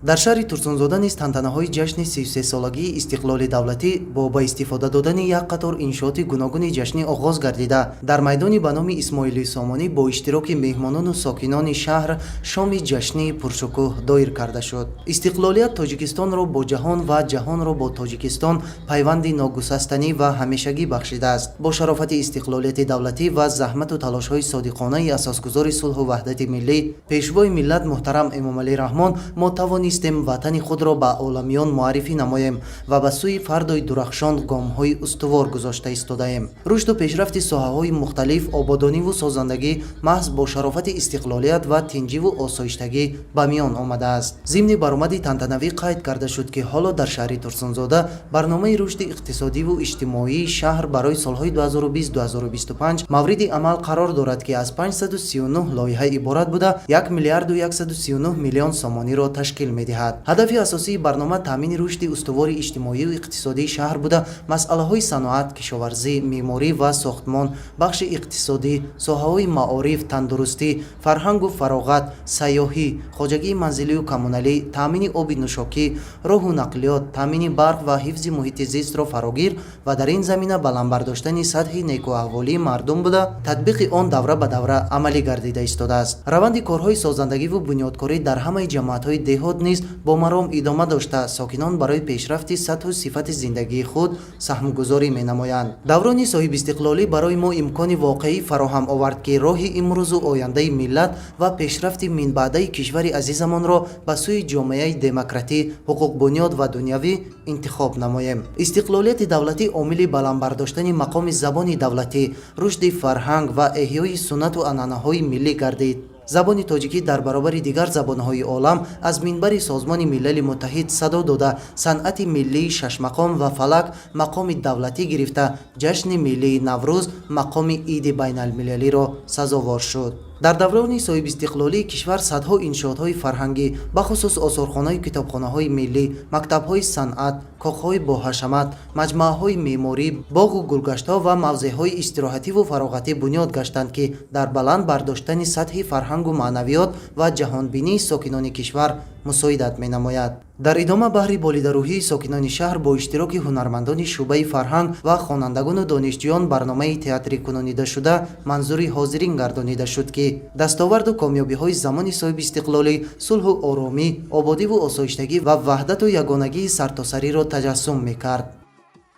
Дар шаҳри Турсунзода низ тантанаҳои ҷашни 33-солагии истиқлоли давлатӣ бо ба истифода додани як қатор иншооти гуногуни ҷашнӣ оғоз гардида, дар майдони ба номи Исмоили Сомонӣ бо иштироки меҳмонону сокинони шаҳр шоми ҷашнии пуршукӯҳ доир карда шуд. Истиқлолият Тоҷикистонро бо ҷаҳон ва ҷаҳонро бо Тоҷикистон пайванди ногусастанӣ ва ҳамешагӣ бахшидааст. Бо шарофати истиқлолияти давлатӣ ва заҳмату талошҳои содиқонаи асосгузори сулҳу ваҳдати миллӣ, Пешвои миллат муҳтарам Эмомалӣ Раҳмон, мо тавонистем ватани худро ба оламиён муаррифӣ намоем ва ба сӯи фардои дурахшон гомҳои устувор гузошта истодаем. Рушду пешрафти соҳаҳои мухталиф, ободониву созандагӣ маҳз бо шарофати истиқлолият ва тинҷиву осоиштагӣ ба миён омадааст. Зимни баромади тантанавӣ қайд карда шуд, ки ҳоло дар шаҳри Турсунзода барномаи рушди иқтисодиву иҷтимоии шаҳр барои солҳои 2020-2025 мавриди амал қарор дорад, ки аз 539 лоиҳа иборат буда, 1 миллиарду 139 миллион сомониро ташкил медиҳад. Ҳадафи асосии барнома таъмини рушди устувори иҷтимоию иқтисодии шаҳр буда, масъалаҳои саноат, кишоварзӣ, меъморӣ ва сохтмон, бахши иқтисодӣ, соҳаҳои маориф, тандурустӣ, фарҳангу фароғат, сайёҳӣ, хоҷагии манзилию коммуналӣ, таъмини оби нӯшокӣ, роҳу нақлиёт, таъмини барқ ва ҳифзи муҳити зистро фарогир ва дар ин замина баланд бардоштани сатҳи некӯаҳволии мардум буда, татбиқи он давра ба давра амалӣ гардида истодааст. Раванди корҳои созандагиву бунёдкорӣ дар ҳамаи ҷамоатҳои деҳот низ бо маром идома дошта, сокинон барои пешрафти сатҳу сифати зиндагии худ саҳмгузорӣ менамоянд. Даврони соҳибистиқлолӣ барои мо имкони воқеӣ фароҳам овард, ки роҳи имрӯзу ояндаи миллат ва пешрафти минбаъдаи кишвари азизамонро ба сӯи ҷомеаи демократӣ, ҳуқуқбунёд ва дунявӣ интихоб намоем. Истиқлолияти давлатӣ омили баланд бардоштани мақоми забони давлатӣ, рушди фарҳанг ва эҳёи суннату анъанаҳои миллӣ гардид. Забони тоҷикӣ дар баробари дигар забонҳои олам аз минбари Созмони Милали Муттаҳид садо дода, санъати миллии шашмақом ва фалак мақоми давлатӣ гирифта, ҷашни миллии Наврӯз мақоми иди байналмилалиро сазовор шуд. Дар даврони соҳибистиқлолии кишвар садҳо иншоотҳои фарҳангӣ, бахусус осорхонаю китобхонаҳои миллӣ, мактабҳои санъат, кохҳои боҳашамат, маҷмӯаҳои меъморӣ, боғу гулгаштҳо ва мавзеъҳои истироҳативу фароғатӣ бунёд гаштанд, ки дар баланд бардоштани сатҳи фарҳангу маънавиёт ва ҷаҳонбинии сокинони кишвар мусоидат менамояд. Дар идома баҳри болидарӯҳии сокинони шаҳр бо иштироки ҳунармандони шӯъбаи фарҳанг ва хонандагону донишҷӯён барномаи театрикунонидашуда манзури ҳозирин гардонида шуд, ки дастоварду комёбиҳои замони соҳибистиқлолӣ, сулҳу оромӣ, ободиву осоиштагӣ ва ваҳдату ягонагии сартосариро таҷассум мекард.